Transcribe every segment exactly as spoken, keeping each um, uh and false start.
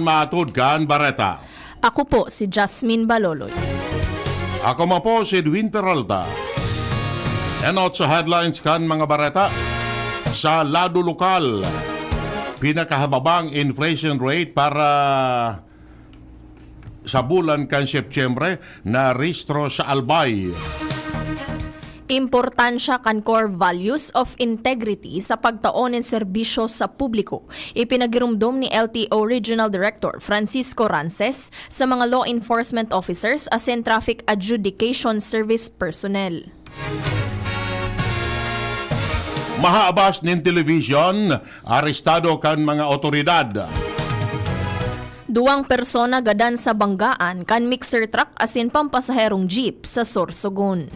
Atod kan bareta. Ako po si Jasmine Baloloy. Ako man po si Edwin Peralta. Enot sa headlines kan mga bareta. Sa lado lokal, pinakahababang inflation rate para sa bulan kan Setyembre na rehistro sa Albay. Importansya kan core values of integrity sa pagtao nin serbisyo sa publiko, ipinagiromdom ni L T O Regional Director Francisco Rances sa mga law enforcement officers asin traffic adjudication service personnel. Mahaabas nin television, arestado kan mga otoridad. Duwang persona gadan sa banggaan kan mixer truck asin pampasaherong jeep sa Sorsogon.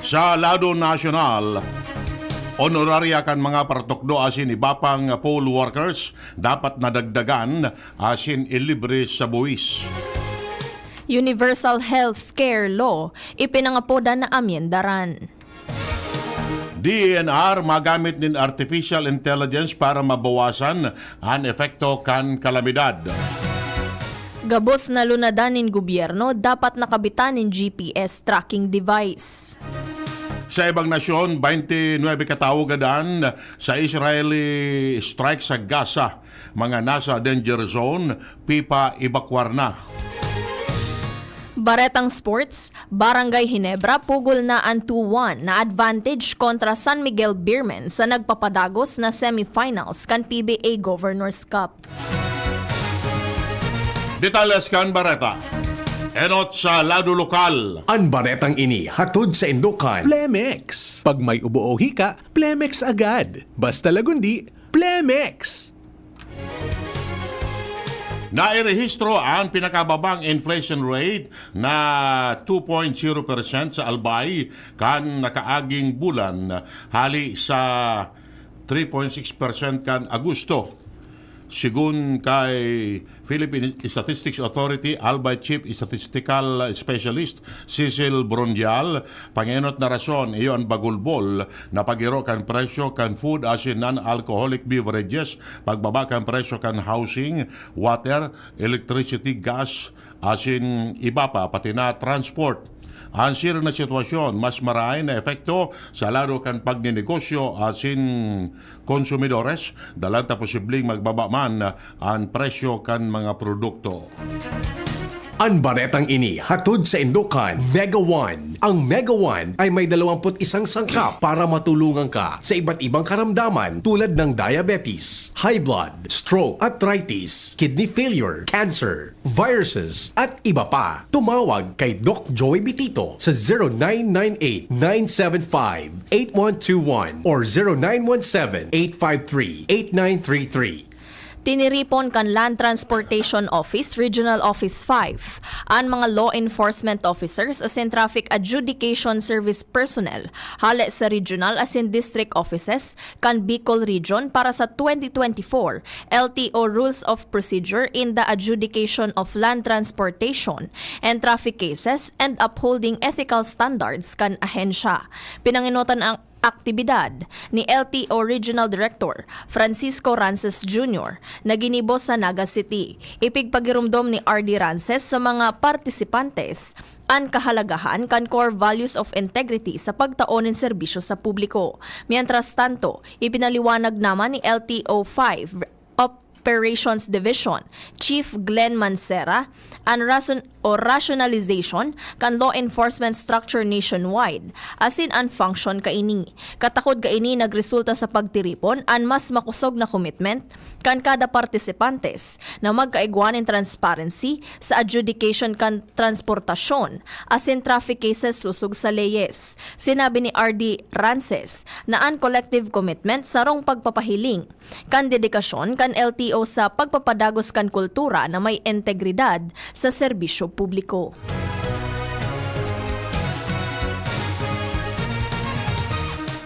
Sa lado nasyonal, honoraria kan mga paratukdo asin iba pang poll workers dapat nadagdagan asin ilibre sa buwis. Universal Health Care Law, ipinangapodan na amyendaran. D E N R magamit nin artificial intelligence para mabawasan an epekto kan kalamidad. Gabos na lunadan nin gobyerno dapat nakabitan nin G P S tracking device. Sa ibang nasyon, twenty-nine katawo gadan sa Israeli strike sa Gaza. Mga nasa danger zone, pipa-ebakwar na. Baretang sports, Barangay Ginebra pugol na an two one na advantage kontra San Miguel Beermen sa nagpapadagos na semifinals kan P B A Governor's Cup. Detalles kan bareta. Enot sa lado lokal. An baretang ini hatod sa indokan Plemex. Pag may ubo o hika, Plemex agad. Basta lagundi, Plemex! Nairehistro an pinakababang inflation rate na two point zero percent sa Albay kan nakaaging bulan, hali sa three point six percent kan Agosto. Sigon kay Philippine Statistics Authority, Albay Chief Statistical Specialist Cecil Brondial, pangenot na rason iyo an bagulbol na pag-iro kan presyo kan food asin non-alcoholic beverages, pagbaba kan presyo kan housing, water, electricity, gas, asin iba pa, pati na transport. An siring na sitwasyon, mas marahay na epekto sa lado kan pagninegosyo asin konsumidores, dalan ta posibleng magbaba man an presyo kan mga produkto. An baretang ini hatod sa indokan Mega One. Ang Mega One ay may dalawampu't isang sangkap para matulungan ka sa iba't ibang karamdaman tulad ng diabetes, high blood, stroke, arthritis, kidney failure, cancer, viruses, at iba pa. Tumawag kay Doc Joy Bitito sa zero nine nine eight, nine seven five, eight one two one or zero nine one seven, eight five three, eight nine three three. Tiniripon kan Land Transportation Office, Regional Office five, an mga law enforcement officers asin traffic adjudication service personnel hale sa regional asin district offices kan Bicol Region para sa twenty twenty-four L T O Rules of Procedure in the Adjudication of Land Transportation and Traffic Cases and Upholding Ethical Standards kan ahensya. Pinangenotan ang aktibidad ni L T O Regional Director Francisco Rances Junior na ginibo sa Naga City. Ipigpagiromdom ni R D Rances sa mga partisipantes an kahalagahan kan core values of integrity sa pagtao nin serbisyo sa publiko. Mientras tanto, ipinaliwanag naman ni L T O five Operations Division Chief Glenn Mancera an rason o rationalization kan law enforcement structure nationwide, asin an function kaini. Katakod kaini nagresulta sa pagtiripon an mas makosog na commitment kan kada partisipantes na magkaigwa nin transparency sa adjudication kan transportasyon asin traffic cases sosog sa leyes. Sinabi ni R D Rances na an collective commitment sarong pagpapahiling kan dedikasyon kan L T O sa pagpapadagos kan kultura na may integridad sa serbisyo publiko.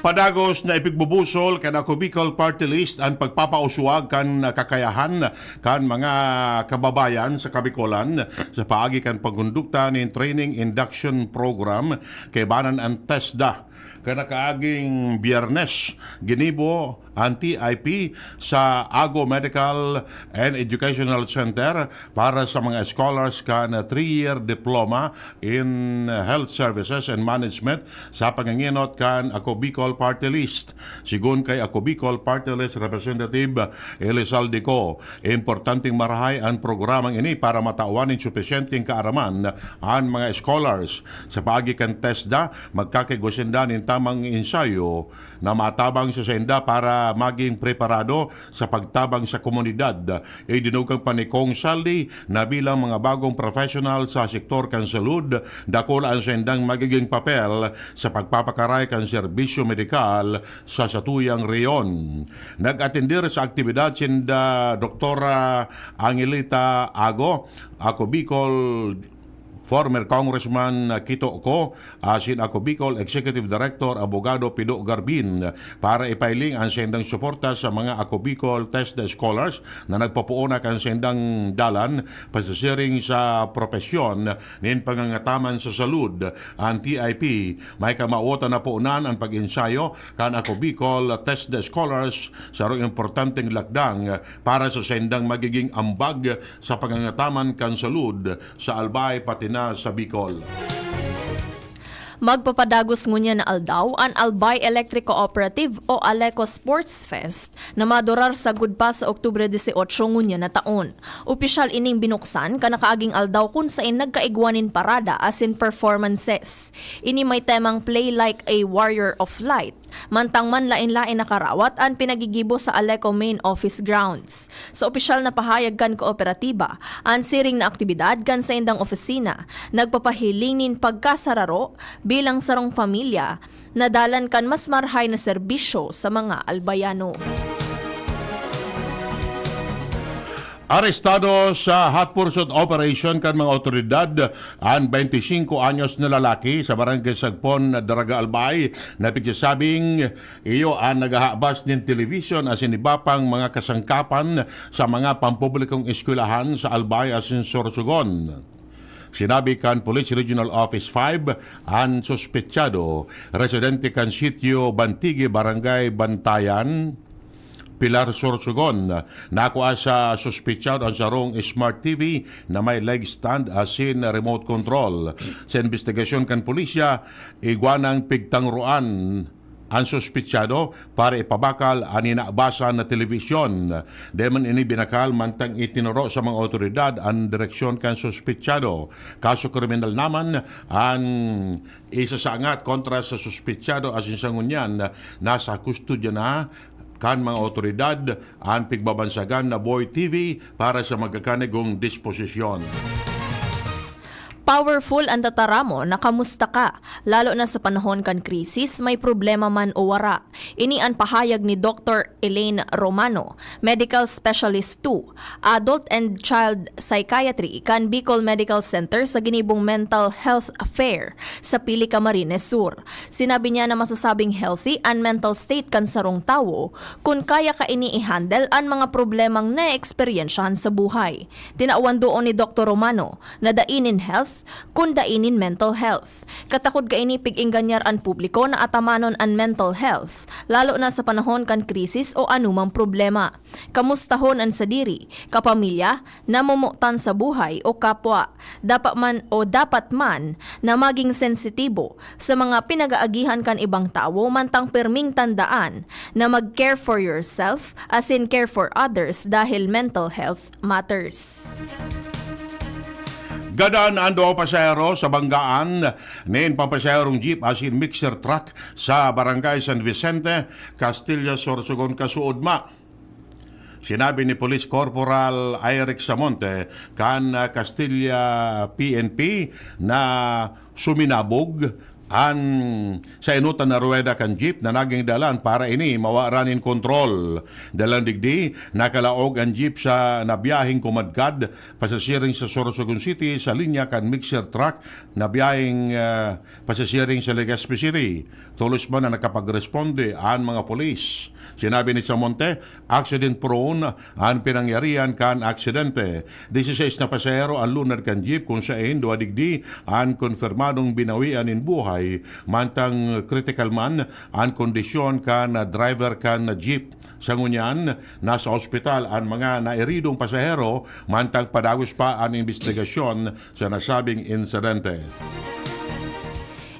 Padagos na ipigbubusol kan Ako Bicol Party List an pagpapauswag kan kakayahan kan mga kababayan sa Kabikolan sa paagi kan pagkondukta nin training induction program kaibanan an TESDA. Kan nakaaging Biyernes, ginibo an T I P sa Ago Medical and Educational Center para sa mga scholars kan three-year diploma in Health Services and Management sa pangangenot kan Ako Bicol Party List. Sigon kay Ako Bicol Party List Representative Elizalde Co, importanteng marahay an programang ini para matawan nin supisyenteng kaaraman an mga scholars. Sa paagi kan TESDA, magkakaigwa sinda nin tamang ensayo na matabang sa sainda para maging preparado sa pagtabang sa komunidad. Idinugang pa ni Cong Saldi na bilang mga bagong professional sa sektor kan salud, dakula an saindang magiging papel sa pagpapakaray kan serbisyo medikal sa satuyang rehiyon. Nag-atender sa aktibidad sinda Doktora Angelita Ago, Ako Bicol, former Congressman Kito Co, asin Ako Bicol Executive Director Abogado Pido Garbin para ipailing an saindang suporta sa mga Ako Bicol TESDA scholars na nagpapoon kan saindang dalan pasisiring sa propesyon nin pangangataman sa salud, an T I P. May kamawotan na poonan an pag-ensayo kan Ako Bicol TESDA scholars, sarong importanteng lakdang para sa saindang magiging ambag sa pangangataman kan salud sa Albay pati na sa Bicol. Magpapadagos ngunyan na aldaw an Albay Electric Cooperative o Aleco Sports Fest na madurar sagkod pa sa Oktubre dieciocho ngunyan na taon. Opisyal ining binuksan kan nakaaging aldaw kun sain nagkaigwa nin parada asin performances. Ini may temang Play Like a Warrior of Light. Mantang manlaen-laen na karawat an pinagigibo sa Aleco Main Office Grounds. Sa opisyal na pahayag kan kooperatiba, an siring na aktibidad kan saindang opisina nagpapahiling nin pagkasararo bilang sarong pamilya na dalan kan mas marahay na serbisyo sa mga Albayano. Arestado sa hot pursuit operation kan mga otoridad an twenty-cinco anyos na lalaki sa Barangay Sagpon, Daraga, Albay, na pigsasabing iyo an naghahabas nin television asin iba pang mga kasangkapan sa mga pampublikong eskwelahan sa Albay asin Sorsogon. Sinabi kan Police Regional Office five, an suspetsado, residente kan Sitio Bantigi, Barangay Bantayan, Pilar, Sorsogon. Nakua sa suspetsado an sarong smart T V na may leg stand asin remote control. Sa imbestigasyon kan pulisya, igwa nang pigtangruan an suspetsado para ipabakal an hinahabasan na telebisyon. Dai man ini binakal mantang itinuro sa mga otoridad an direksyon kan suspetsado. Kaso kriminal naman an isasangat kontra sa suspetsado asin sa ngunyan nasa kustodya na kan mga otoridad an pigbabansagan na Boy T V para sa magkakanigong disposisyon. Powerful an tataramon na kamusta ka, lalo na sa panahon kan krisis, may problema man o wara. Ini an pahayag ni Doktor Elaine Romano, Medical Specialist two, Adult and Child Psychiatry kan Bicol Medical Center sa ginibong Mental Health Fair sa Pili, Camarines Sur. Sinabi niya na masasabing healthy an mental state kan sarong tawo kun kaya kaini i-handle an mga problemang naeeksperyensyahan sa buhay. Tinawan duon ni Doktor Romano na dai nin health kun dai nin mental health. Katakod kaini pig-engganyar an publiko na atamanon an mental health, lalo na sa panahon kan krisis o anumang problema. Kamustahon an sadiri, kapamilya, namomotan sa buhay o kapwa. Dapat man o dapat man na maging sensitibo sa mga pinag-aagihan kan ibang tawo mantang pirming tandaan na mag-care for yourself asin care for others dahil mental health matters. Gadan an duwa pasahero sa banggaan nin pampasaherong jeep asin mixer truck sa Barangay San Vicente, Castilla, Sorsogon, kasuodma. Sinabi ni Police Corporal Eric Samonte kan Castilla P N P na suminabog an sainotan na ruweda kan jeep na naging dalan para ini mawara nin kontrol. Dalan digdi, nakalaog an jeep sa nabiyaheng kumadkad pasasiring sa Sorsogon City sa linya kan mixer truck na biyaheng, ah, pasasiring sa Legazpi City. Tolos man na nakapagresponde an mga pulis. Sinabi ni Samonte, accident prone an pinangyarihan kan aksidente. Dieciséis na pasahero an lunad kan jeep, kun saen duwa digdi an konfirmadong binawian nin buhay mantang critical man an kondisyon kan driver kan jeep. Sa ngunyan, nasa ospital an mga nairidong pasahero, mantang padagos pa an imbestigasyon sa nasabing insidente.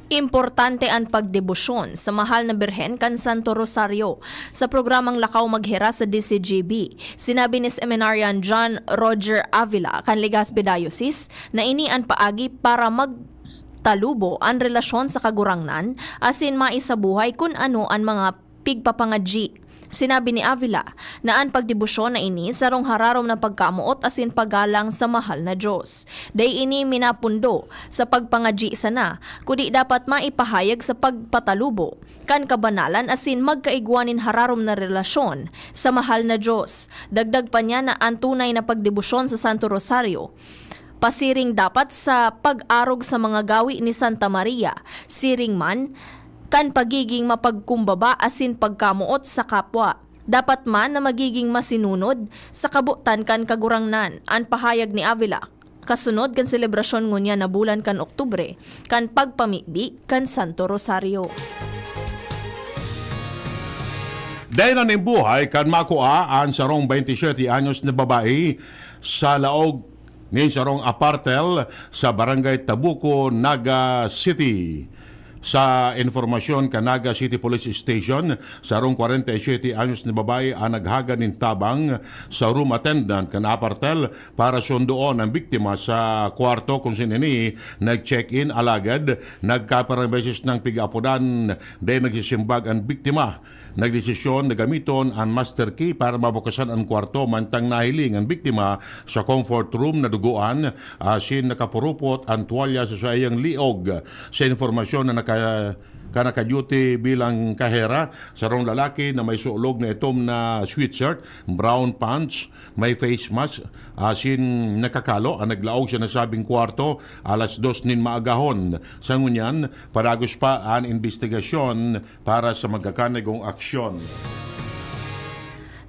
Importante an pagdebosyon sa mahal na Birhen kan Santo Rosario. Sa programang Lakaw Maghera sa D C G B, sinabi ni Seminarian John Roger Avila kan Legazpi Diocese na ini an paagi para magtalubo an relasyon sa Kagurangnan asin maisabuhay kun ano an mga pigpapangadyi. Sinabi ni Avila na an pagdebosyon na ini sarong hararom na pagkamoot asin paggalang sa mahal na Dios. Dai ini minapundo sa pagpangadyi sana, kundi dapat maipahayag sa pagpatalubo kan kabanalan asin magkaigwa nin hararom na relasyon sa mahal na Dios. Dagdag pa niya na an tunay na pagdebosyon sa Santo Rosario pasiring dapat sa pag-arog sa mga gawi ni Santa Maria, siring man kan pagiging mapagkumbaba asin pagkamoot sa kapwa. Dapat man na magiging masinunod sa kabotan kan Kagurangnan. An pahayag ni Avila, kasunod kan selebrasyon ngunyan na bulan kan Oktubre, kan pagpamibi kan Santo Rosario. Dai na nin buhay kan makua an sarong twenty-seven anyos na babae sa laog nin sarong apartel sa Barangay Tabuco, Naga City. Sa informasyon kan Naga City Police Station, sarong kwarenta y siyete anyos na babae an naghagad nin tabang sa room attendant kan apartel para sundoon ang biktima sa kwarto kun saan ini nag-check-in. Alagad, nagkapirang beses nang pig-aapodan, dai nagsisimbag an biktima. Nagdesisyon na gamiton an master key para mabukasan an kwarto, mantang nahiling an biktima sa comfort room na dugoan, asin nakapurupot an tuwalya sa saiyang liog. Sa informasyon na naka-, ka naka-duty bilang kahera, sarong lalaki na may sulog na itom na sweatshirt, brown pants, may face mask, asin nakakalo an naglaog sa nasabing kwarto alas dos nin maagahon. Sa ngunyan, padagos pa an imbestigasyon para sa magkakanigong aksyon.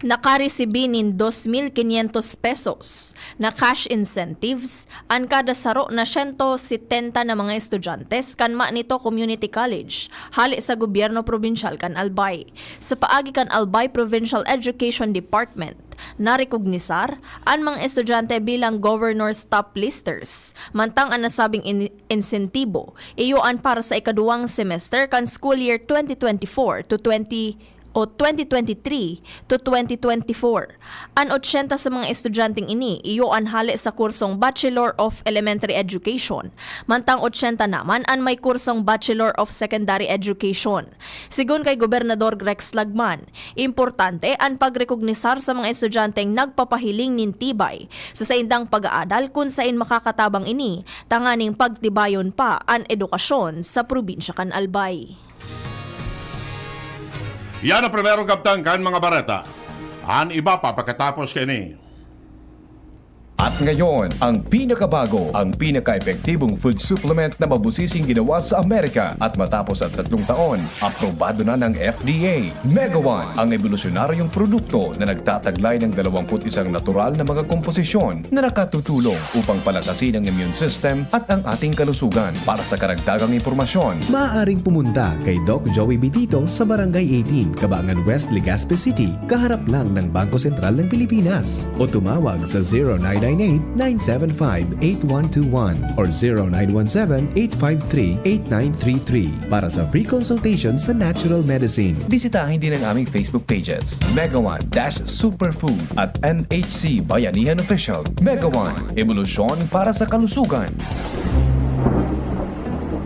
Nakaresibi nin dos mil quinientos pesos na cash incentives an kada saro na siyento setenta na mga estudyante sa kan Manito Community College hale sa gobyerno probinsyal kan Albay. Sa paagi kan Albay Provincial Education Department, narekognisar an mga estudyante bilang governor's top listers, mantang an nasabing in-, insentibo iyo an para sa ikaduwang semester kan school year twenty twenty-four to twenty o twenty twenty-three to twenty twenty-four. An ochenta sa mga estudyanteng ini iyo an hale sa kursong Bachelor of Elementary Education, mantang ochenta naman an may kursong Bachelor of Secondary Education. Sigon kay Gobernador Rex Lagman, importante an pagrekognisar sa mga estudyanteng nagpapahiling nin tibay sa saindang pag-aadal, kun saen makakatabang ini tanganing pagtibayon pa an edukasyon sa probinsya kan Albay. Yan ang primerong kabtang kan mga bareta. An iba pa pakatapos kaini. At ngayon, ang pinakabago, ang pinaka-epektibong food supplement na mabusising ginawa sa Amerika at matapos ang tatlong taon, aprobado na ng F D A. Mega One, ang ebolusyonaryong produkto na nagtataglay ng dalawampu't isang natural na mga komposisyon na nakatutulong upang palakasin ang immune system at ang ating kalusugan. Para sa karagdagang impormasyon, maaaring pumunta kay Doc Joey Bitito sa Barangay eighteen, Kabangan West, Legazpi City, kaharap lang ng Bangko Sentral ng Pilipinas. O tumawag sa zero nine nine eight, nine seven five, eight one two one or zero nine one seven, eight five three, eight nine three three para sa free consultation sa natural medicine. Bisitahin din ang aming Facebook pages, Mega One dash Superfood at M H C Bayanihan Official. Mega One, ebolusyon para sa kalusugan.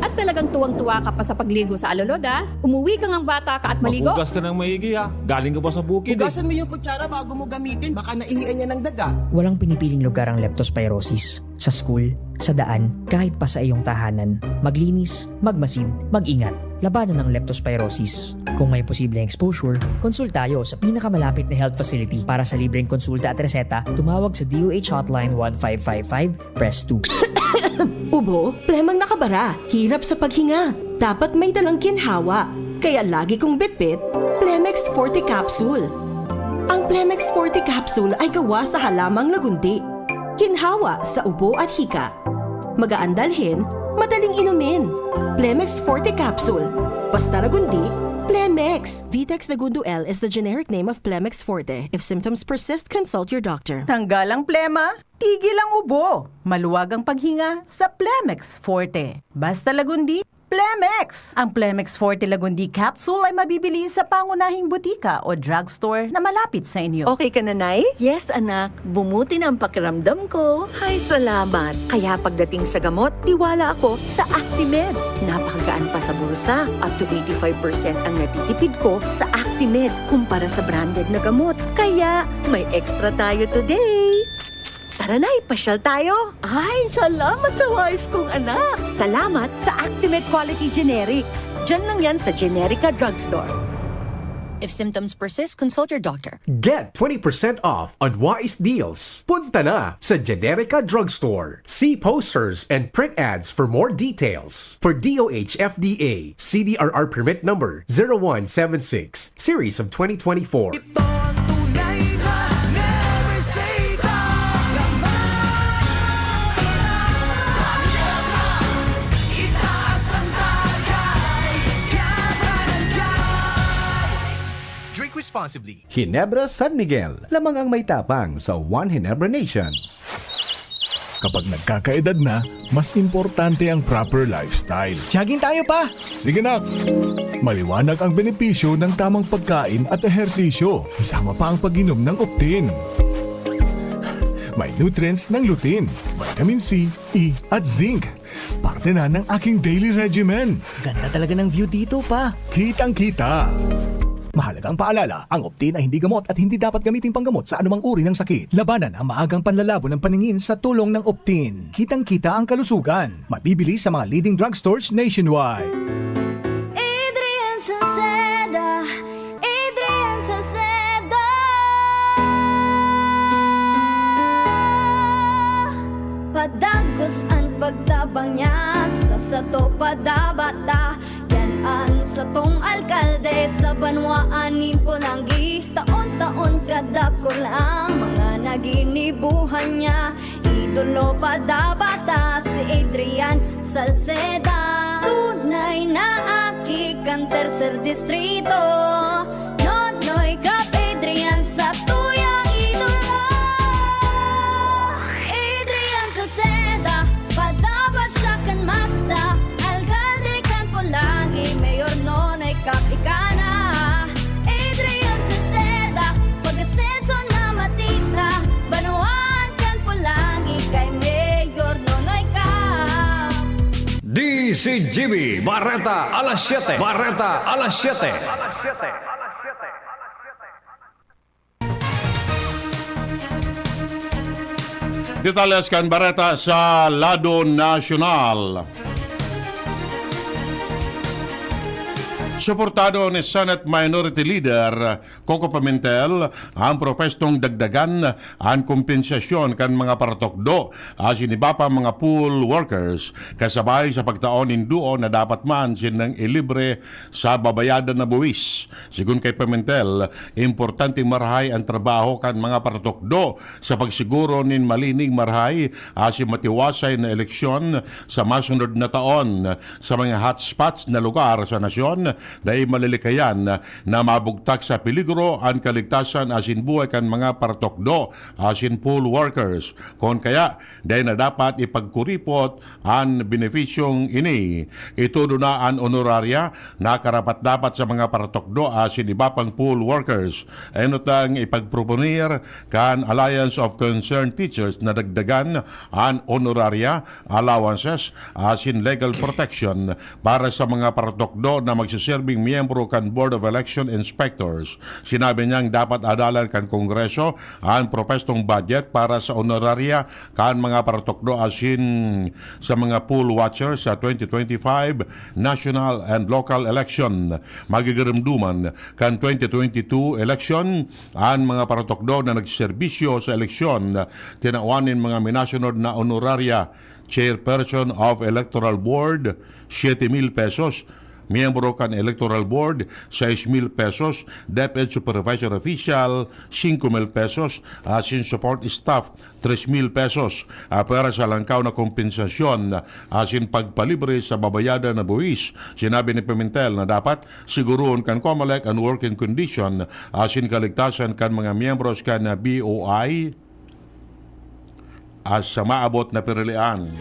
At talagang tuwang-tuwa ka pa sa pagligo sa alulod, ah. Umuwi ka ngang bata ka at maligo. Maghugas ka ng maigi, ha? Galing ka ba sa bukid, eh? Hugasan mo yung kutsara bago mo gamitin. Baka naihian niya ng daga. Walang pinipiling lugar ang leptospirosis. Sa school, sa daan, kahit pa sa iyong tahanan. Maglinis, magmasid, mag-ingat. Labanan ang leptospirosis. Kung may posibleng exposure, konsulta tayo sa pinakamalapit na health facility. Para sa libreng konsulta at reseta, tumawag sa D O H Hotline one five five five, press two. Ubo, plemang nakabara, hirap sa paghinga. Dapat may dalang ginhawa. Kaya lagi kong bitbit, Plemex Forte Capsule. Ang Plemex Forte Capsule ay gawa sa halamang lagundi. Ginhawa sa ubo at hika. Magaan dalhin, madaling Inumin. Plemex Forte Capsule. Basta Lagundi, Plemex. Vitex Lagundo L is the generic name of Plemex Forte. If symptoms persist, consult your doctor. Tanggal ang plema, tigil ang ubo. Maluwag ang paghinga sa Plemex Forte. Basta Lagundi, Plemex! Ang Plemex Forte Lagundi Capsule ay mabibili sa pangunahing butika o drugstore na malapit sa inyo. Okay ka na, Nay? Yes, anak. Bumuti na ang pakiramdam ko. Ay, salamat. Kaya pagdating sa gamot, tiwala ako sa Actimed. Napakagaan pa sa bulsa. Up to eighty-five percent ang natitipid ko sa Actimed kumpara sa branded na gamot. Kaya, may extra tayo today. Tara na, ipasyal tayo. Ay, salamat sa wais kong anak. Salamat sa Actimed Quality Generics. Diyan lang yan sa Generica Drugstore. If symptoms persist, consult your doctor. Get twenty percent off on Wise Deals. Punta na sa Generica Drugstore. See posters and print ads for more details. For D O H F D A, C D R R permit number zero one seven six, series of twenty twenty-four. Ito ang tunay na never say die. Sa Ginebra, itaas ang tagay, kabarangay. Drink responsibly. Ginebra San Miguel, lamang ang may tapang sa One Ginebra Nation. Kapag nagkakaedad na, mas importante ang proper lifestyle. Jogging tayo, pa! Sige, nak! Maliwanag ang benepisyo ng tamang pagkain at ehersisyo, kasama pa ang pag-inom ng Optin. May nutrients ng lutein, vitamin C, E, at zinc. Parte na ng aking daily regimen. Ganda talaga ng view dito, pa. Kitang-kita. Mahalagang paalala, ang Optin ay hindi gamot at hindi dapat gamiting panggamot sa anumang uri ng sakit. Labanan ang maagang panlalabo ng paningin sa tulong ng Optin. Kitang-kita ang kalusugan. Mabibili sa mga leading drugstores nationwide. Adrian Salceda, Adrian Salceda. Padagos an pagtabang niya sa sato padabata. Yan an satong alkalde sa banwaan nin Polangui. Taon-taon kadakul ang mga naginibuhan niya. Idolo padabata si Adrian Salceda. Tunay na aki kan tercer distrito. Nonoy Cap Adrian sa tuyang idolo. Adrian Salceda, padapat siya kan masa. Alkalde kan Polangui, Mayor Nonoy Cap ika na. Adrian Salceda, pag-asenso na matira. Banwaan kan Polangui kay Mayor Nonoy Cap. D C G B, Bareta alas siyete. Bareta alas siyete. Detalles kan bareta sa lado nasyonal. Suportado ni Senate Minority Leader Coco Pimentel ang propwestong dagdagan an kompensasyon kan mga paratukdo asin iba pa mga poll workers, kasabay sa pagtao nin duo na dapat man sinda ilibre sa babayadan na buwis. Sigon kay Pimentel, importanteng marahay an trabaho kan mga paratukdo sa pagsiguro nin malinig, marahay asin matiwasay na eleksyon sa masunod na taon. Sa mga hotspots na lugar sa nasyon, dai malilikayan na mabugtak sa peligro an kaligtasan asin buhay kan mga paratukdo asin poll workers. Kun kaya, dai na dapat ipagkuripot an benepisyong ini. Itudo na an honorarya na karapat-dapat sa mga paratukdo asin iba pang poll workers. Enot lang ipagproponer kan Alliance of Concerned Teachers na dagdagan an honorarya, allowances, asin legal protection para sa mga paratukdo na magseserbing miyembro kan Board of Election Inspectors. Sinabi niyang dapat adalan kan Kongreso an propwestong budget para sa honorarya kan mga paratukdo asin sa mga poll watchers sa twenty twenty-five national and local election. Magigirumduman kan twenty twenty-two election an mga paratukdo na nagserbisyo sa eleksyon, tinawan nin mga minasunod na honorarya: Chairperson of Electoral Board, siete mil pesos; Miyembro kan Electoral Board, sais mil pesos, DepEd Supervisor Official, singko mil pesos, asin support staff, tres mil pesos. Apwera sa langkaw na kompensasyon asin pagpalibre sa babayadan na buwis, sinabi ni Pimentel na dapat siguroon kan Comelec an working condition asin kaligtasan kan mga miyembros kan B O I sa maabot na pirilian.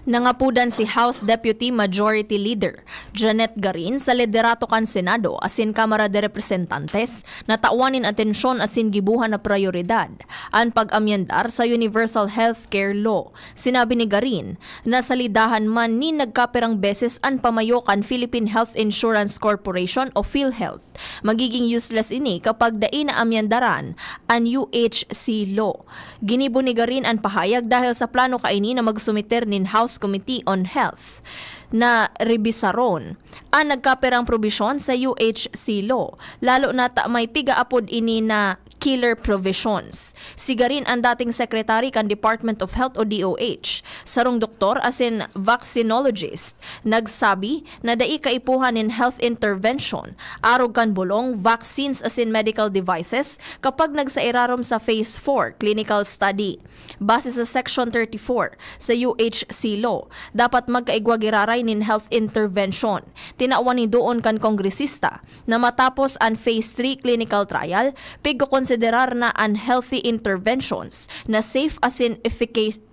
Nangapudan si House Deputy Majority Leader Janet Garin sa liderato kan Senado asin Kamara de Representantes na tawan nin atensyon asin gibohan na prayoridad an pag-amyendar sa Universal Healthcare Law. Sinabi ni Garin na salidahan man nin nagkapirang beses an pamayo kan Philippine Health Insurance Corporation o PhilHealth. Magiging useless ini kapag dai na amyandaran an U H C law. Ginibo ni Garin an pahayag dahil sa plano kaini na magsumiter nin House Committee on Health na rebisaron an nagkapirang probisyon sa U H C law, lalo na ta may pigaapod ini na killer provisions. Si Garin an dating secretary kan Department of Health o D O H, sarong doktor asin vaccinologist. Nagsabi na dai kaipuhan nin health intervention arog kan bolong, vaccines asin medical devices kapag nagsairarom sa phase four clinical study. Base sa Section thirty-four sa U H C law, dapat magkaigwa giraray nin health intervention. Tinawan ni doon kan kongresista na matapos an phase three clinical trial, pigkokonsiderar na an healthy interventions na safe asin efficac-,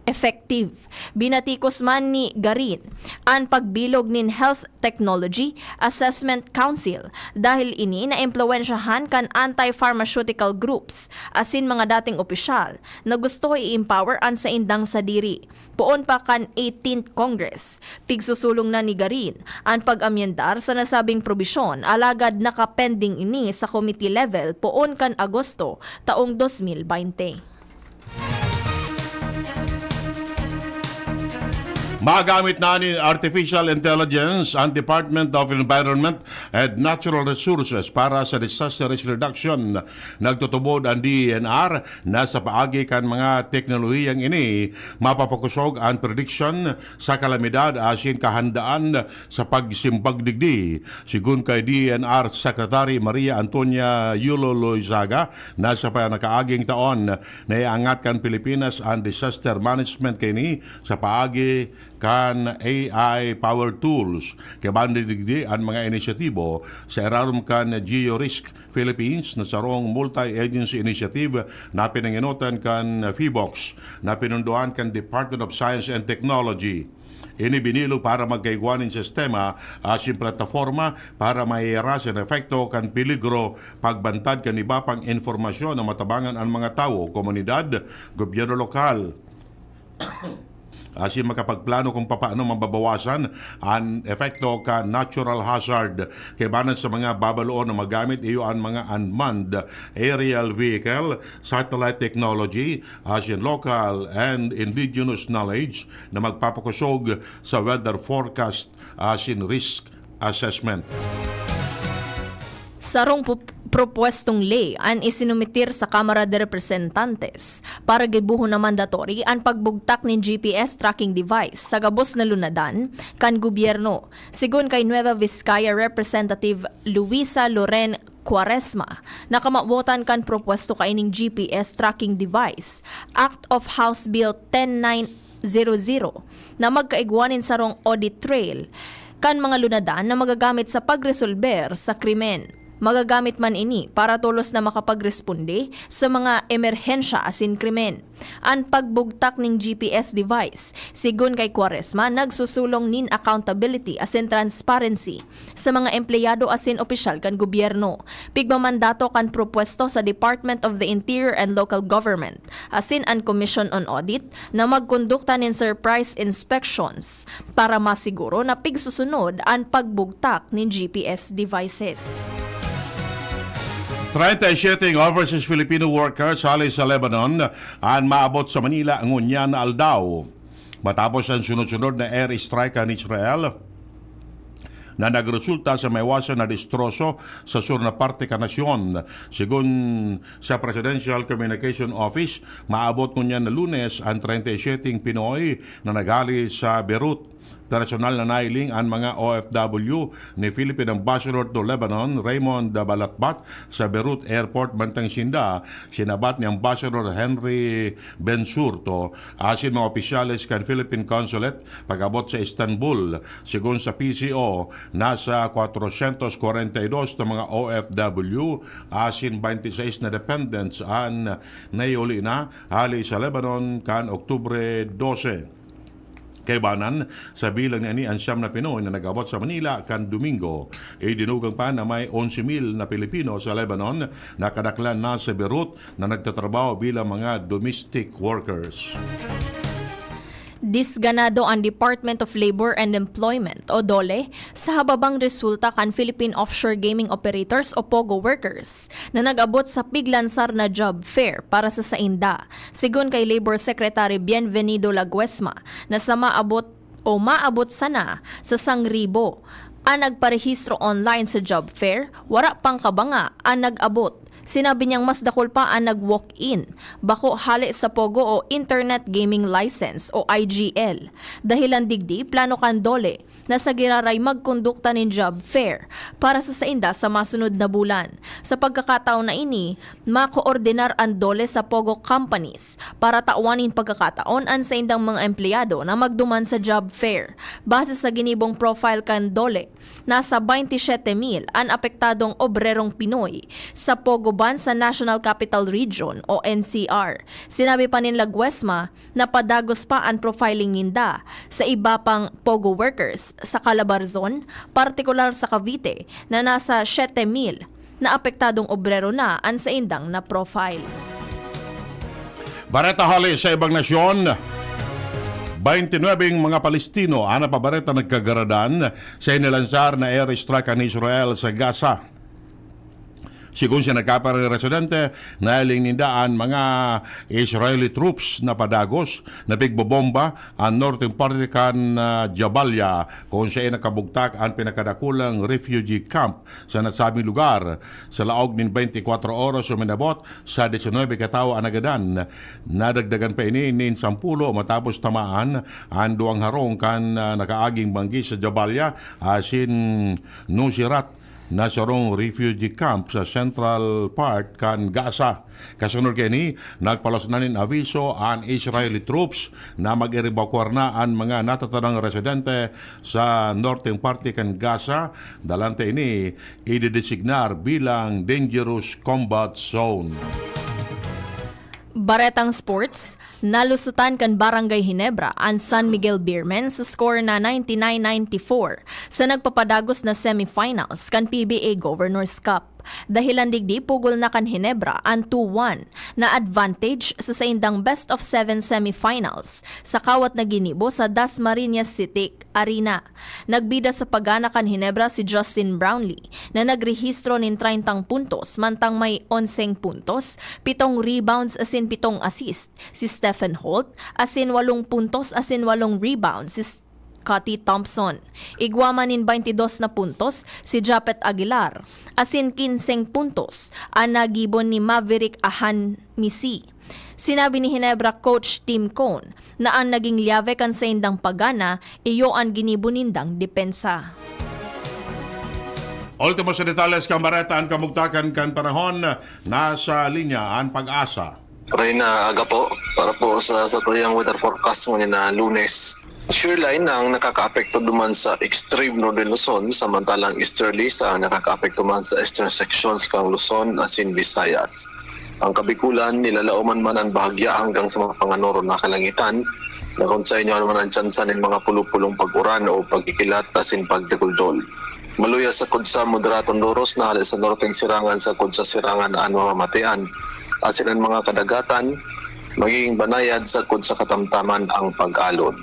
effective. Binatikos man ni Garin an pagbilog nin Health Technology Assessment Council dahil ini naimpluwensyahan kan anti-pharmaceutical groups asin mga dating opisyal na gusto i-empower an saindang sadiri. Poon pa kan eighteenth Congress, pigsusulong na ni Garin an pag-amyendar sa nasabing probisyon, alagad nakapending ini sa committee level poon kan Agosto taong dos mil baynte. Magamit na nin artificial intelligence an Department of Environment and Natural Resources para sa disaster risk reduction. Nagtutubod an D E N R na sa paagi kan mga teknolohiyang ini, mapapakusog an prediksyon sa kalamidad asin kahandaan sa pagsimbag digdi. Sigon kay D E N R Secretary Maria Antonia Yulo Loizaga, na sa panakaaging taon, naiangat kan Pilipinas an disaster management kaini sa paagi kan A I power tools. Kaya banda digdi an mga inisyatibo sa irarom kan GeoRisk Philippines na sarong multi-agency initiative na pinangenotan kan PHIVOLCS na pinundoan kan Department of Science and Technology. Ini binilog para magkaigwa nin sistema asin plataforma para mahihiras an epekto kan peligro, pagbantad kan iba pang impormasyon na matabangan an mga tawo, komunidad, gobyerno lokal, asin makapagplano kung papaano mababawasan an epekto kan natural hazard. Kaibanan sa mga babaloon na magamit, iyo an mga unmanned aerial vehicle, satellite technology, asin local and indigenous knowledge na magpapakusog sa weather forecast asin risk assessment. Sarong pu-, propwestong ley an isinumitir sa Kamara de Representantes para gibohon na mandatory an pagbugtak nin G P S tracking device sa gabos na lunadan kan gobyerno. Sigon kay Nueva Vizcaya Representative Luisa Loren Cuaresma, na kamawotan kan propwesto kaining G P S tracking device, Act of House Bill ten nine zero zero, na magkaigwa nin sarong audit trail kan mga lunadan na magagamit sa pagresolber sa krimen. Magagamit man ini para tolos na makapagresponde sa mga emerhensya asin krimen. An pagbugtak nin G P S device, sigon kay Cuaresma, nagsusulong nin accountability asin transparency sa mga empleyado asin opisyal kan gobyerno. Pigmamandato kan propwesto sa Department of the Interior and Local Government asin an Commission on Audit na magkondukta nin surprise inspections para masiguro na pigsusunod an pagbugtak nin G P S devices. Treinta y siete overseas Filipino workers hale sa Lebanon an maabot sa Manila ngunyan na aldaw, matapos an sunod-sunod na air strike kan Israel na nagresulta sa maiwasan na destroso sa sur na parte kan nasyon. Sigon sa Presidential Communication Office, maabot ngunyan na Lunes an treinta y siete Pinoy na naghale sa Beirut. Personal na nahiling an mga O F W ni Philippine Ambassador to Lebanon, Raymond Balatbat, sa Beirut Airport, mantang sinda sinabat ni Ambassador Henry Bensurto asin mga opisyales kan Philippine Consulate pag-abot sa Istanbul. Segun sa P C O, nasa kwatrosyentos kwarenta y dos na mga O F W asin baynte y seis na dependents an naiuli na hali sa Lebanon kan Oktubre dose. Kaibanan, sa bilang na ini an siyam na Pinoy na nag-abot sa Manila kan Domingo. Idinugang pa na may onse mil na Pilipino sa Lebanon na kadaklan na sa Beirut na nagtatrabaho bilang mga domestic workers. Disganado ang Department of Labor and Employment o DOLE sa hababang resulta kan Philippine Offshore Gaming Operators o POGO workers na nag-abot sa piglansar na job fair para sa sainda. Segun kay Labor Secretary Bienvenido Laguesma, na sa maabot o maabot sana sa sangribo an nagparehistro online sa job fair, wara pang kabanga an nag-abot. Sinabi niyang mas dakul pa an nag-walk-in, bako hale sa POGO o Internet Gaming License o I G L. Dahilan digdi, plano kan DOLE na sa giraray magkondukta nin job fair para sa sainda sa masunod na bulan. Sa pagkakataon na ini, makoordinar an DOLE sa POGO companies para tawan nin pagkakataon an saindang mga empleyado na magduman sa job fair. Base sa ginibong profile kan DOLE, nasa baynte siyete mil an apektadong obrerong Pinoy sa POGO ban sa National Capital Region o N C R. Sinabi pa nin Laguesma na padagos pa an profiling ninda sa iba pang POGO workers sa Calabarzon, partikular sa Cavite, na nasa siyete mil na apektadong obrero na an saindang na-profile. Bareta hali sa ibang nasyon, baynte nuebeng mga Palestino an napabareta nagkagaradan sa inilansar na airstrike kan Israel sa Gaza. Sigon sa nagkaparang residente, nahiling ninda an mga Israeli troops na padagos na pigbobomba an northern parte kan ah, Jabalia, kung saen nakabugtak an pinakadakulang refugee camp sa nasabing lugar. Sa laog nin baynte kwatro oras, uminabot sa disinuybe ka tawo an nagadan. Nadagdagan pa ini nin sampulo matapos tamaan an duwang harong kan ah, nakaaging banggi sa Jabalia asin Nuseirat na sarong refugee camp sa central part kan Gaza. Kasunod kaini, nagpalusnan nin aviso an Israeli troops na mag-erebakuar na an mga natatanang residente sa norteng parte kan Gaza. Dalante ini, idedesignar bilang dangerous combat zone. Baretang sports, nalusutan kan Barangay Ginebra an San Miguel Beermen sa score na ninety-nine ninety-four sa nagpapadagos na semifinals kan P B A Governor's Cup. Dahilan digdi, pugol na kan Ginebra an two one na advantage sa saindang best of seven semifinals sa kawat na ginibo sa Dasmariñas City Arena. Nagbida sa pagana kan Ginebra si Justin Brownlee, na nagrehistro nin treyntang puntos, mantang may onseng puntos, pitong rebounds asin pitong assist si Stephen Holt, asin walong puntos asin walong rebounds si Scottie Thompson. Igwa man nin baynte dos na puntos si Japet Aguilar, asin kinseng puntos an nagibo ni Maverick Ahanmisi. Sinabi ni Ginebra coach Tim Cone na an naging lyave kan saindang pagana iyo an ginibo nindang depensa. Ultimo sa detalles kan bareta, an kamugtakan kan panahon, nasa linya an Pag-asa. Reyna, aga po. Para po sa satuyang weather forecast ngunyan na Lunes, shear line ang nakakaapekto duman sa extreme northern Luzon, samantalang easterlies ang nakakaapekto man sa eastern sections kan Luzon asin Visayas. Ang Kabikulan, nilalaoman man an bahagya hanggang sa mga panganoron na kalangitan, na kun saen yaon man an tsansa nin mga pulupulong pag-uran o pagkikilat asin pagdaguldol. Maluya sagkod sa moderadong loros na hale sa norteng sirangan sagkod sa sirangan an mamamatean, asin an mga kadagatan, magiging banayad sagkod sa katamtaman ang pag-alon.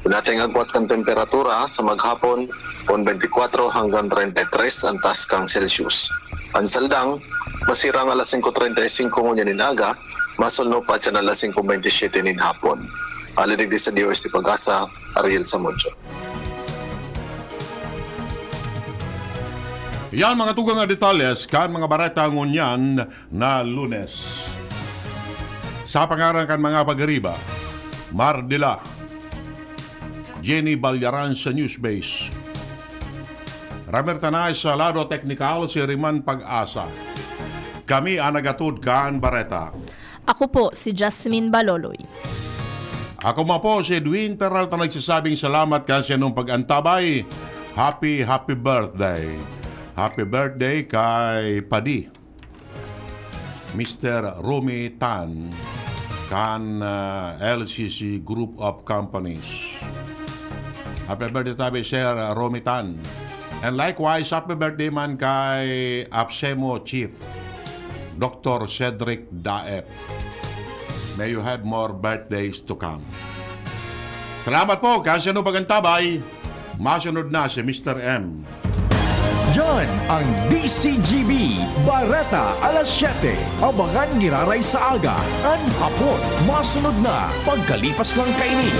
Kun ating agwat kan temperatura, sa maghapon, kun twenty-four hanggang treinta y tres an taas kan Celsius. An saldang, masirang alas singko treinta y singko ngunyan nin aga, masulno pa diyan alas singko bentisiete nin hapon. Hale digdi sa D O S T Pag-asa, Ariel Samudio. Yan mga tugang na detalles kan mga bareta ngunyan na Lunes. Sa pangaran kan mga pagariba, Mardila, Jenny Balyaran sa Newsbase. Ramer Tanay sa lado teknikal, si Riman Pag-asa. Kami ang nagatod kan bareta. Ako po si Jasmine Baloloy. Ako man po si Edwin Peralta, nagsasabing salamat kan saindong pag-antabay. Happy, happy birthday. Happy birthday kay Padi, Mister Romy Tan, kan, ah, L C C Group of Companies. Happy birthday tabi, Sir Romy Tan. And likewise, happy birthday man kay APSEMO Chief, Doctor Cedric Daep. May you have more birthdays to come. Salamat po, kan saindong pag-antabay. Masunod na si Mister M. Yan ang D C G B, Bareta alas siyete. Abangan giraray sa aga, an hapon. Masunod na, pagkalipas lang kaini.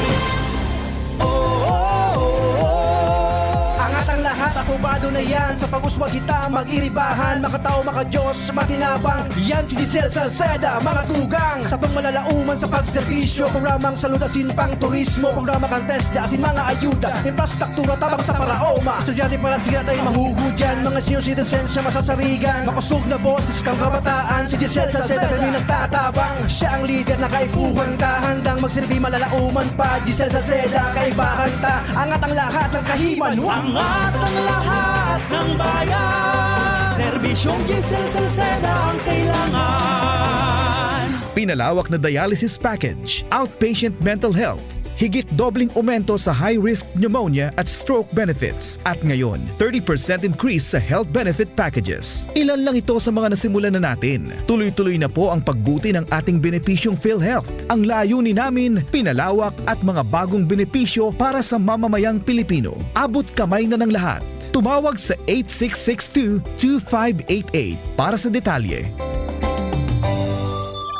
Angat ang lahat, apobado na yan. Sa pag-uswag kita, mag-iribahan. Makatao, makadiyos, matinabang. Yan si Giselle Salceda, mga tugang. Sa pangmalalauman sa pagserbisyo, programang salud asin pang turismo, programa kan TESDA asin mga ayuda, infrastruktura tabang sa paraoma. Estudyante para sila na mahuhudyan, mga senior citizens siya masasarigan. Makosog na boses kang kabataan, si Giselle Salceda kami nagtatabang. Siya ang lider na kaipuhan ta, handang magserbi malalauman pa. Giselle Salceda, kaibahan ta, angat ang lahat ng kahiman. Angat ang lahat ng bayan. Serbisyong Giselle Salceda ang kailangan. Pinalawak na dialysis package, outpatient mental health, higit dobleng aumento sa high-risk pneumonia at stroke benefits, at ngayon, thirty percent increase sa health benefit packages. Ilan lang ito sa mga nasimulan na natin. Tuloy-tuloy na po ang pagbuti ng ating benepisyong PhilHealth. Ang layunin namin, pinalawak at mga bagong benepisyo para sa mamamayang Pilipino. Abot kamay na ng lahat. Tumawag sa eight six six two two five eight eight para sa detalye.